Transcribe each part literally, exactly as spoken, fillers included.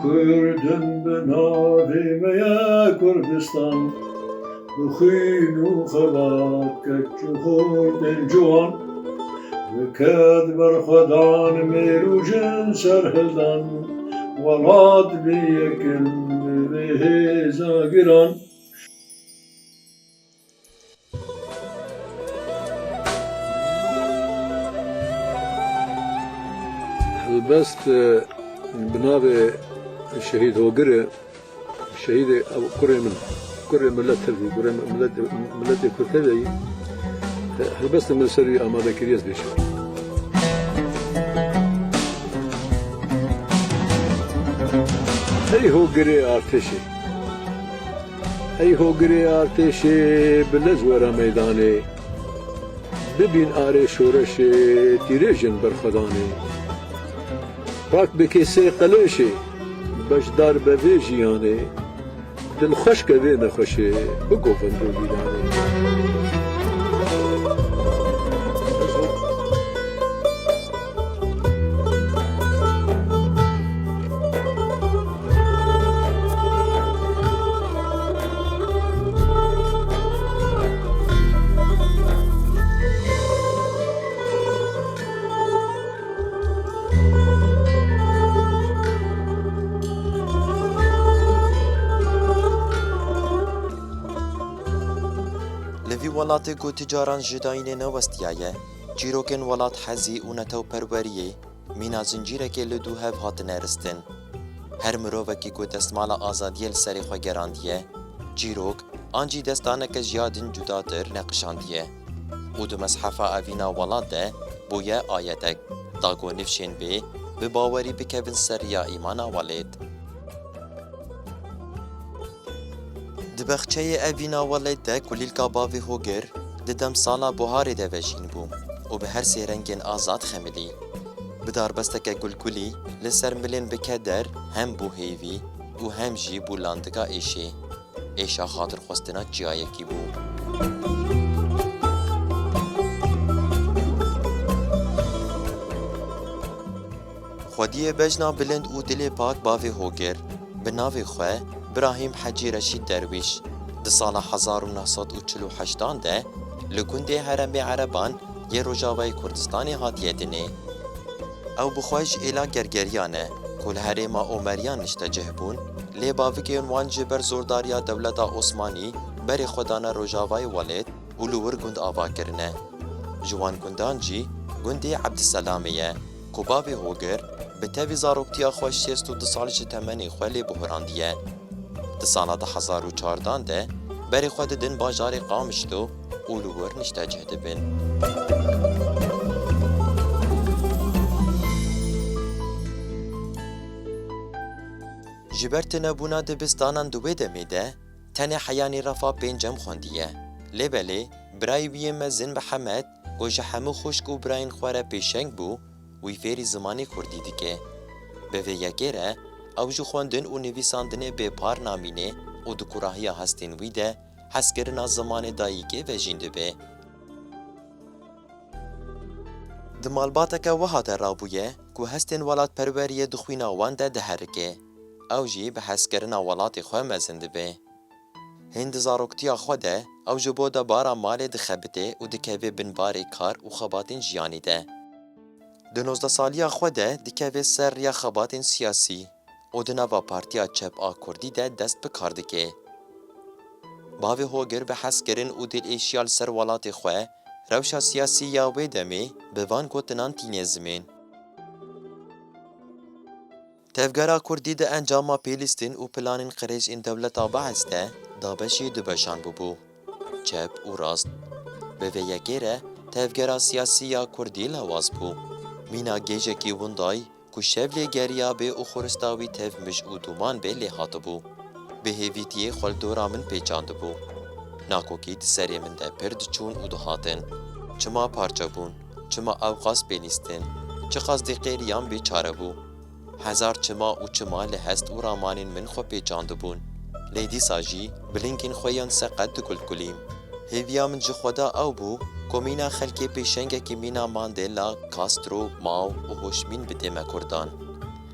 Kurdin bi navê me ye Kurdistan, bi xwîn û xebat keç û xortên ciwan, bi ked berxwedan mêr û jin serhildan, welat bi yekin bi vê hêza giran. Helbest, e, bi navê Şehîd Hogirê, şehîdê ew kurê min, kurê milet tevî, kurê milet, miletê Kurd tevî, e, helbestê min ser wî amade kiriye ez bêjim. Hey Hogirê artêşê. Ey hogirê artêşê bi lez were meydanê. Bibîn arê şoreşê tîrêjên berxwedanê. Pak bikê sê qeleşê, beşdar be vê jiyanê. Dilxweş ke vê nexweşê bigovin dûvîranê. Li vî welatê ku ti caran ji dayînê newestiyaye, çîrokên welat hezî û netewperweriyê, mîna zincîrekê li dû hev hatine ristin. Her mirovekî ku destmala azadiyê li serê xwe gerandiye, çîrok an jî destaneke ji ya din cudatir neqişandiye û di meshefa evîna welat de bûye ayetek, da ku nifşên bê bi bawerî bikevin ser riya îmana welêt. Di bexçeyê evîna welêt de kulîlka bavê Hogir di demsala buharê de vejîn bû û bi her sê rengên azad xemilî. Bi darbesteke gulgulî li ser milên bi keder hem bû hêvî û hem jî bû landika êşê. Êşa xatirxwestina çiyayekî bû. Xwediyê bejna bilind û dilê pak bavê Hogir, bi navê xwe Birahîm Hecî Reşîd Derwîş, di sala hezar û neh sed û çil û heştan de li gundê Herêmê Ereban yê Rojavayê Kurdistanê hatiye dinê. Ew bi xwe ji êla Gergeriyan e, ku li herêma Omeriyan niştecih bûn, lê bavikên wan ji ber zordariya dewleta Osmanî berê xwe dane Rojavayê Welêt û li wir gund ava kirine. Ji wan gundan jî gundê Ebdiselamê ye, ku bavê Hogir bi tevî zaroktiya xwe şêst û du sal ji temenê xwe lê bihorandiye. Di sala du hezar û çardan de berê xwe didin bajarê Qamişlo û li wir niştecih dibin. Ji ber tunebûna dibistanan di wê demê de tenê heyanî refa pêncem xwendiye. Lê belê birayê wî yê mezin Mihemed, ku ji hemû xwişk û birayên xwe re pêşeng bû, wî fêrî zimanê kurdî dike. Bi vê yekê re ew ji xwendin û nivîsandinê bêpar namîne û di kurahiya hestên wî de hezkirina zimanê dayikê vejîn dibe. Di malbateke wiha de rabûye ku hestên welatperweriyê di xwîna wan de diherike. Ew jî bi hezkirina welatê xwe mezin dibe. Hîn di zaroktiya xwe de ew ji bo debara malê dixebite û dikeve bin barê kar û xebatên jiyanî de. Di nozdeh saliya xwe de dikeve ser riya xebatên siyasî û di nava Partiya Çep a Kurdî de dest bi kar dike. Bavê Hogir bi hezkirin û dilêşiya li ser welatê xwe, rewşa siyasî ya wê demê bi van gotinan tîne zimên. Tevgera Kurdî di encama pêlîstin û planên qirêj ên dewleta Baes de dabeşî du beşan bûbû, çep û rast. Bi vê yekê re tevgera siyasî ya Kurdî lawaz bû. Mîna gêjekî winday ku şev lê geriya bê û xurista wî tev mij û dûman bê lê hatibû. Bi hêvîtiyê xwe li dora min pêçandibû. Nakokî di serê min de pir diçûn û dihatin. Çima parçe bûn? Çima ewqas pêlîstin? Çiqas dê qêriyan bêçare bû? Hezar çima û çima li hest û ramanên min xwe pêçandibûn. Lê dîsa jî bi lingên xwe yên seqet digulgulîm. Hêviya min ji Xweda ew bû ku mîna xelkê pêşengekî mîna Mandela, Castro, Mao û Ho Chi Minh bidê me Kurdan.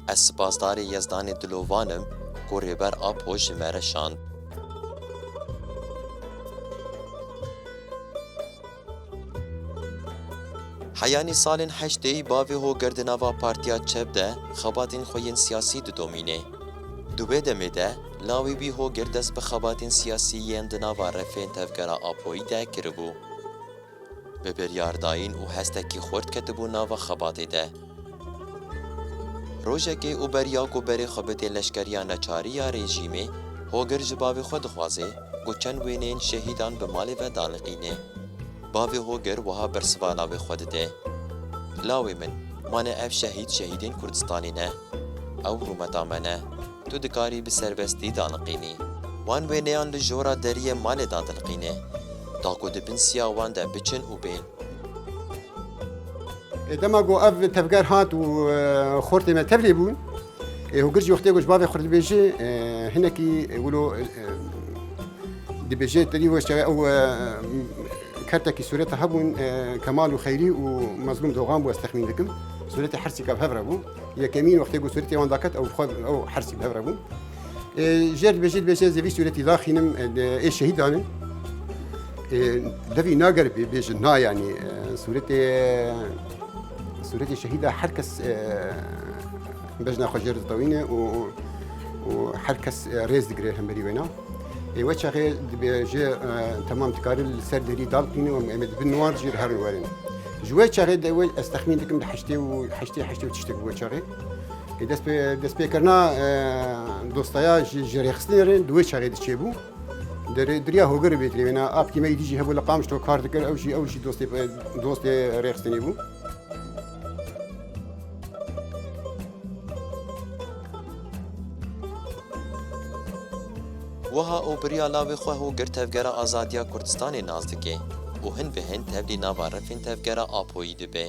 Ez spasdarê Yezdanê Dilovan im ku Rêber Apo ji me re şand. Heyanî salên heştêyî bavê Hogir di nava Partiya Çep de xebatên xwe yên siyasî didomîne. Di wê demê de lawê wî Hogir dest bi xebatên siyasî yên di nava refên tevgera Apoyî de kiribû. Bi biryardayîn û hestekî xurt ketibû nava xebatê de. Rojekê û beriya ku berê xwe bidê leşkeriya neçarî ya rejîmê, Hogir ji bavê xwe dixwaze ku çend wêneyên şehîdan bi malê ve daniqîne. Bavê Hogir wiha bersiva lawê xwe dide: Lawê min, mane ev şehîd şehîdên Kurdistanê ne. Ew rûmeta me ne. Tu dikarî bi serbestî daniqînî. Wan wêneyan li jora deriyê malê de diniqîne, da ku di bin siya wan de biçin û bên. Dema ku ev tevger hat û, e, xortê me tevlê bûn, e, Hogir jî wextê ku ji bavê xwe dibêje, e, hinekî, e, wilo, e, dibêje, te dî wê çaxê ew, e, kertekî sûreta hebûn, e, Kemal û Xeyrî û Mezlûm Dogan bû, ez texmîn dikim. Sûretê hersîka bi hev re bû. Yekemîn wextê ku sûretê wan daket, ew xwe, ew hersî bi hev re bûn. E, jêr dibêje, dibêje, ez ê vî sûretî daxînim, e, de, ê şehîdan e. E, devî nager bê, bêjin na, yanî, e, sûretê, sûretê şehîda her kes, e, bejna xwe jêr ditewîne û, û her kes, e, rêz digire hemberî wêna. Ê, we çaxê dibêje, e, temam, dikarî li ser derî dal bînin û em ê di bin wan jî re herin werin. Ji we çaxê de we, ez texmîn dikim di heştê û heştê, heştê û tiştek bû we çaxê. Ê, dest pê, destpêkirina, e, dostaya ji, ji rêxistinê re di wê çaxê de çêbû. Di rê, di riya Hogirê bê dirêvêna, apkî me yî dî jî hebû li Qamişlo kar dikir, ew jî, ew jî dostê, dostê rêxistinê bû. Wiha û bi riya lawê xwe Hogir tevgera azadiya Kurdistanê nas dike û hin bi hin tevlî nava refên tevgera Apoyî dibe.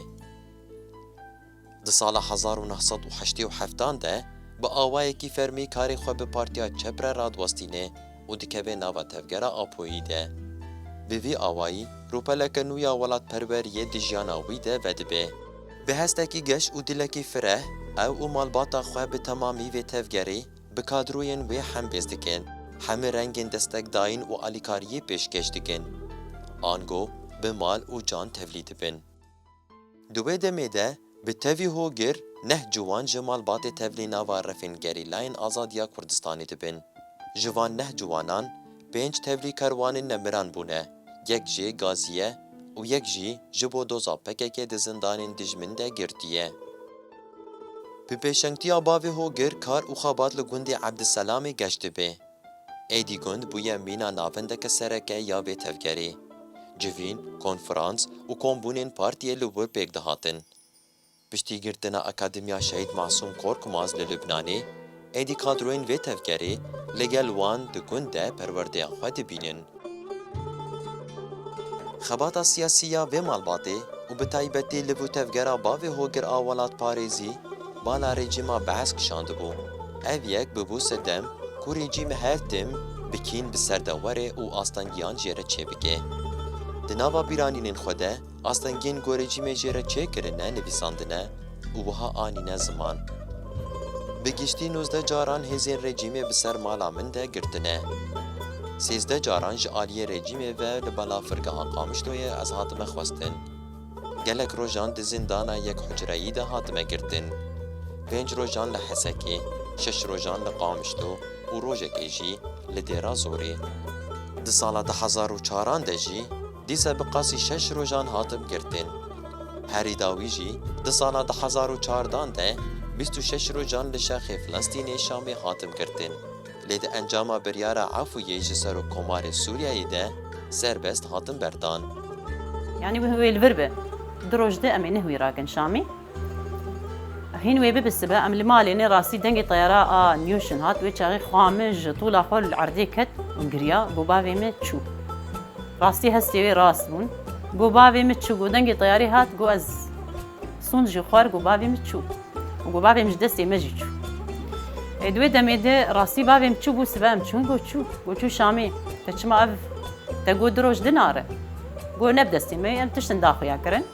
Di sala hezar û neh sed û heştê û heftan de bi awayekî fermî karê xwe bi Partiya Çep re radiwestîne û dikeve nava tevgera Apoyî de. Bi vî awayî, rûpeleke nû ya welatperweriyê di jiyana wî de vedibe. Bi hestekî geş û dilekî fireh, ew û malbata xwe bi temamî vê tevgerê bi kadroyên wê hembêz dikin. Hemî rengên destekdayîn û alîkariyê pêşkêş dikin. Ango bi mal û can tevlî dibin. Di wê demê de bi tevî Hogir neh ciwan ji malbatê tevlî nava refên gerîlayên azadiya Kurdistanê dibin. Ji van neh ciwanan pênc tevlî kerwanên nemiran bûne, yek jê gazî ye û yek jî ji bo doza P K K di zindanên dijmin de girtî ye. Bi pêşengtiya bavê Hogir kar û xebat li gundê Ebdiselamê geş dibe. Êdî gund bûye mîna navendeke sereke ya vê tevgerê. Civîn, konferans û kombûnên partiyê li wir pêk dihatin. Piştî girtina Akademiya Şehîd Masûm Korkmaz li Lubnanê, êdî kadroyên vê tevgerê li gel wan di gund de perwerdeya xwe dibînin. Xebata siyasî ya vê malbatê û bi taybetî li bo tevgera bavê Hogir a welatparêzî bala rejîma Bees kişandibû. Ev yek bibû sedem ku rejîm her tim bi kîn bi ser de were û astengiyan jê re çêbike. Di nava bîranînên xwe de astengiyên ku rejîmê jê re çêkirine nivîsandine û wiha anîne ziman: Bi giştî nozdeh caran hêzên rejîmê bi ser mala min de girtine. Sêzdeh caran ji aliyê rejîmê ve li balafirgeha Qamişloyê ez hatime xwestin. Gelek rojan di zindana yek hucreyî de hatime girtin. Pênc rojan li Hesekê, şeş rojan li Qamişlo û rojekê jî li Dêra Zorê. Di sala du hezar û çaran de jî dîsa bi qasî şeş rojan hatim girtin. Herî dawî jî di sala du hezar û çardan de bîst û şeş rojan li şerqê Filistînê Şamê hatim girtin. Lê di encama biryara efûyê ji Serokkomarê Sûriyeyê de serbest hatim berdan. Yanî wê li vir be. Du roj de em ê neh wî rakin Şamî. Hîn wê bibe sibe, em li malê ne, rastî dengê teyara a Newşin hat, wê çaxê xwe min ji tûla xwe li erdê ket û giriya, got, "Bavê min çû." Rastî hestê wê rast bûn. Got, "Bavê min çû." Got, dengê teyarê hat, got, "Ez sûnd jî xwar, got, bavê min çû." Û got, "Bavê min ji destê me jî çû." Ê, di wê demê de rastî bavê min çû bû, sibe em çûn, got, "Çû." Got, "Çû Şamê. Te çima ev, te got du roj dinare?" Got, "Ne bi destê me, em tiştin daxuya kirin."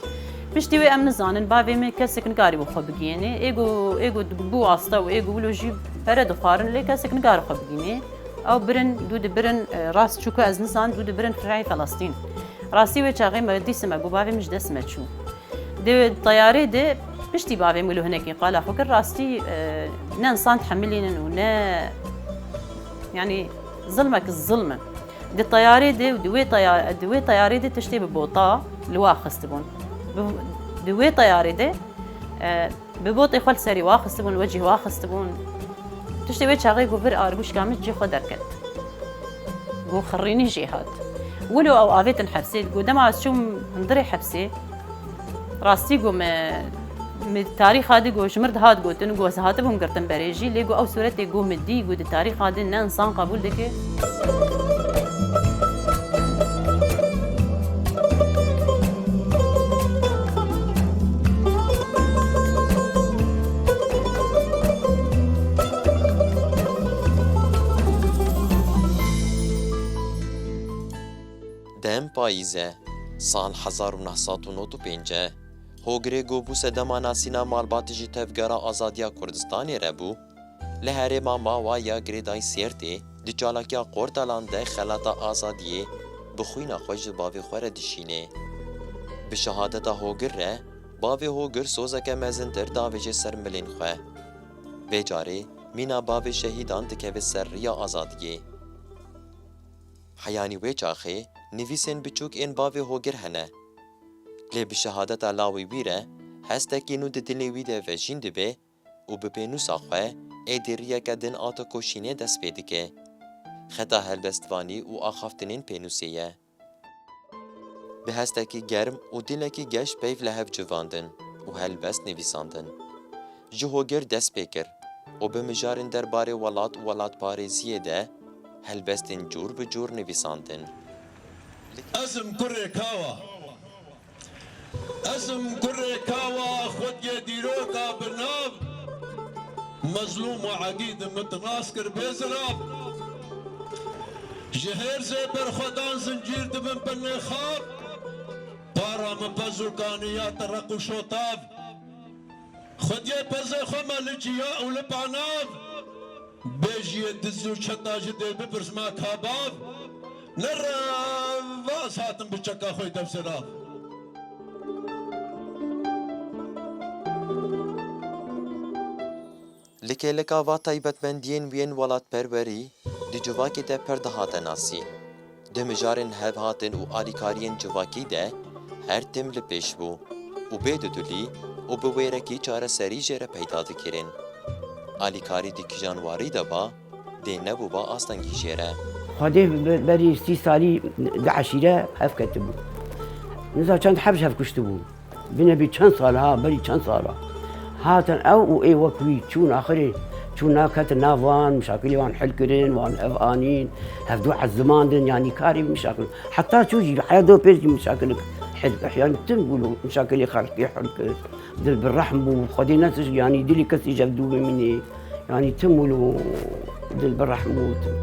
Piştî wê em nizanin, bavê min kesek nikarîbû xwe bigihînê. Ê ku, ê ku bi wasta û ê ku wilo jî pere dixwarin, lê kesek nikare xwe bigihînê. Ew birin, dû dibirin, e, rast çû ku ez nizanim, dû dibirin fireyê Felestîn. Rastî wê çaxê me dîsime ku bavê min ji dest me çû. Di teyarê de piştî bavê min wilo hinekî qala xwe kir, rastî, e, ne însan dihemilînin û ne, yanî zilmek zilm e. Di teyarê de û di wê teya-, di wê teyarê de tiştê bi bota li we axistibûn. Bi, di wê teyarê de, e, bi botê xwe li serî we axistibûn, li wecihê we axistibûn. Tiştê wê çaxê ku vir argûşka min cihê xwe derket. Ku xirrînî jê hat. Wilo ew avêtin hepsê, ku dema ez çûm hundirê hepsê, rastî ku me, me tarîxa di ku ji mir dihat gotin, ku ez hatibûm girtin berê jî, lê ku ew sûretê ku me dî, ku di tarîxa di ne însan qebûl dike. Dem payîz e, sal hezar û neh sed û nod û pênc e. Hogirê ku bû sedema nasîna malbatê ji Tevgera Azadiya Kurdistanê re bû, li herêma Mawa ya girêdayî Sêrtê di çalakiya Qortalan de xelata azadiyê bi xwîna xwe ji bavê xwe re dişînê. Bi şehadeta Hogir re, bavê Hogir sozeke mezintir davêje ser milên xwe. Vê carê mîna bavê şehîdan dikeve ser riya azadiyê. Heyanî wê çaxê nivîsên biçûk ên bavê Hogir hene. Lê bi şehadeta lawê wî re hestekî nû di dilê wî de vejîn dibe û bi pênûsa xwe êdî riyeke din a tekoşînê dest pê dike. Xeta helbestvanî û axaftinên pênûsê ye. Bi hestekî germ û dilekî geş peyv li hev civandin û helbest nivîsandin. Ji Hogir dest pê kir û bi mijarên derbarê welat û welatparêziyê de helbestên cûr bi cûr nivîsandin. Ez im kurê kawa. Ez im kurê kawa, xwediyê dîroka bi nav. Mezlûm û egîd min nas kir bê zirav. Ji hêrzê berxwedan zincîr dibin binê xav. Para min pez û kanî ya tereq û şotav. Xwediyê pezê xwe me li ciya û li banav. Bêjiyê diz û çeta ji dê bipirs ma ka bav. Ne revaz hatin bi çeka xwe dev zirav. Li kêleka va taybetmendiyên wî yên welatperwerî di civakê de pir dihate nasîn. Di mijarên hevhatin û alîkariyên civakî de her tim li pêş bû û bê dudilî û bi wêrekî çareserî jê re peyda dikirin. Alîkarî di kîjan warî de ba, dê nebûba astengî jê re. Xwedê be-, berî sî salî di eşîre hev ketibû. Niza çend heb ji hev kuştibû. Binebî çend sal ha, berî çend sal ha. Hatin ew û ê wek wî çûn axirê, çûn na ketin nav wan, mişakilê wan hil kirin, wan hev anîn, hevdu ezimandin, yanî karê mişakil. Heta çû jî heya do pêr jî mişakilik hil, yanî tim bûn û mişakilê xelkê hil kir. Dil bi rehm bû, Xwedê netişt, yanî dilê kesî ji hev dû bimînê. Yanî tim û dil bi rehm û tim.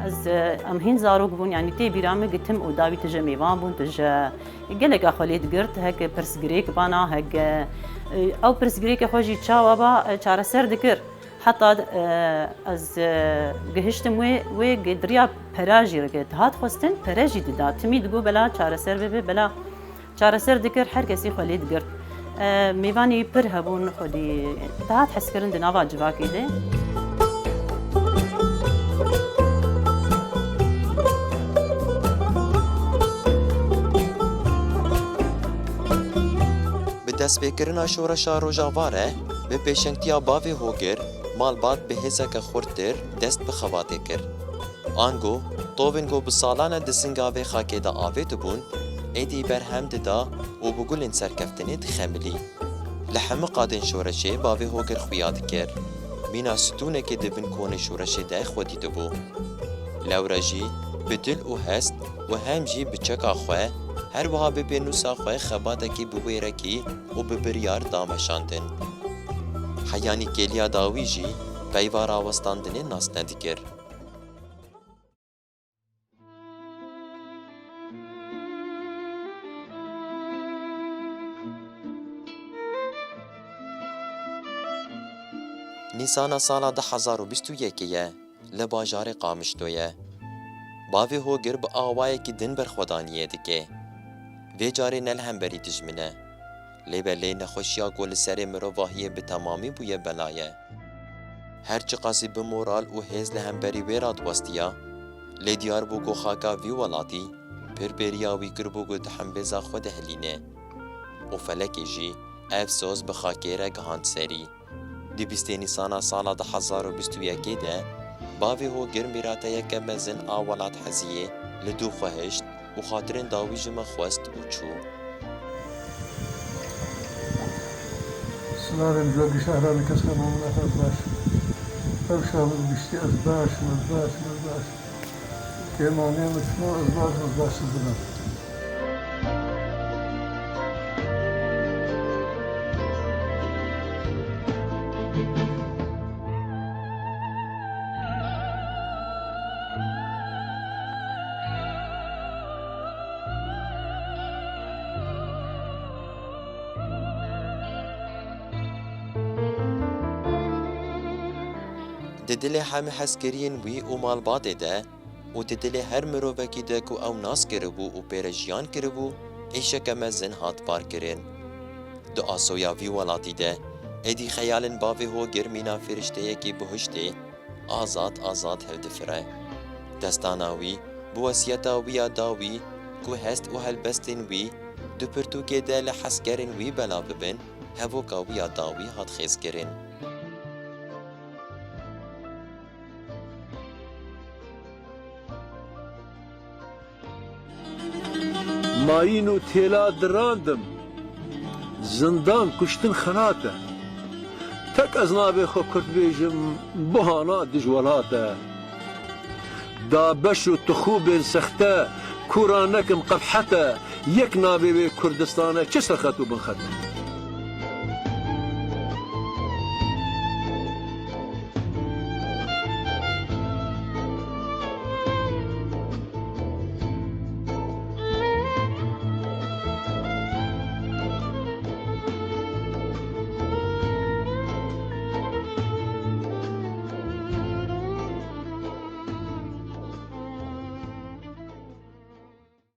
Ez, e, em hîn zarok bûn, yanî tê bîra min ku tim û dawî tu ji mêvan bûn, tu ji geleka xwe lê digirt, heke pirsgirêk bana, heke, e, ew pirsgirêkê xwe jî çawa ba, e, çareser dikir. Heta, e, ez, e, gihiştim wê, wê gi-, di riya pera jî re dihat xwestin, pere jî dida. Timî digot bela çareser bibe, bela çareser dikir, her kesî xwe lê digirt. E, mêvanî pir hebûn, xwedî dihat hezkirin di nava civakê de. Bi destpêkirina şoreşa Rojava re, bi pêşengtiya bavê Hogir, malbat bi hêzeke xurttir dest bi xebatê kir. Ango, tovên ku bi salan e di singa vê xakê de avêtibûn, êdî berhem dida û bi gulên serkeftinê dixemilî. Li hemû qadên şoreşê bavê Hogir xuya dikir. Mîna stûnekê di bin konê şoreşê de xwe dîtibû. Lewre jî bi dil û hest û hem jî bi çeka xwe, her wiha bi pênûsa xwe xebatekî bi wêrekî û bi biryar da meşandin. Heyanî kêliya dawî jî peyva rawestandinê nas nedikir. Nîsana sala du hezar û bîst û yekê ye, li bajarê Qamişlo ye. Bavê Hogir bi awayekî din berxwedaniyê dike. Vê carê ne li hemberî dijmin e. Lê belê nexweşiya ku li serê mirovahiyê bi temamî bûye bela ye. Her çiqasî bi moral û hêz li hemberî wê re diwestiya, lê diyar bû ku xaka vî welatî pir bêriya wî kiribû ku di hembêza xwe de hilîne. Û felekê jî ev soz bi xakê re gihand serî. Di bîstê Nîsana sala du hezar û bîst û yekê de bavê Hogir mîrateyeke mezin a welat heziyê li dû xwe hişt û xatirên dawî ji me xwest û çû. Silavên cû gişehranê kes xema min ez baş. Ev şa min giştî ez baş im, ez baş im, ez baş im. Kêmanê min çima ez baş im, ez baş im bilim. Di dilê hemî hezkiriyên wî û malbatê de û di dilê her mirovekî de ku ew nas kiribû û pê re jiyan kiribû, êşeke mezin hat barkirin. Di asoya vî welatî de, êdî xeyalên bavê Hogir mîna firişteyekî buhiştê, azad azad hildifire. Destana wî, bi wesiyeta wî ya dawî, ku hest û helbestên wî di pirtûkê de li hezkerên wî belav bibin, hevoka wî ya dawî hat xêzkirin. Mayîn û têla dirandim, zindan kuştin xelat e. Tek ez navê xwe kurd bêjim, buhana dij welat e. Da beş û tixûbên sexte, kûra nekim qebhet e, yek navê wê Kurdistan e, çi serxet û binxet e.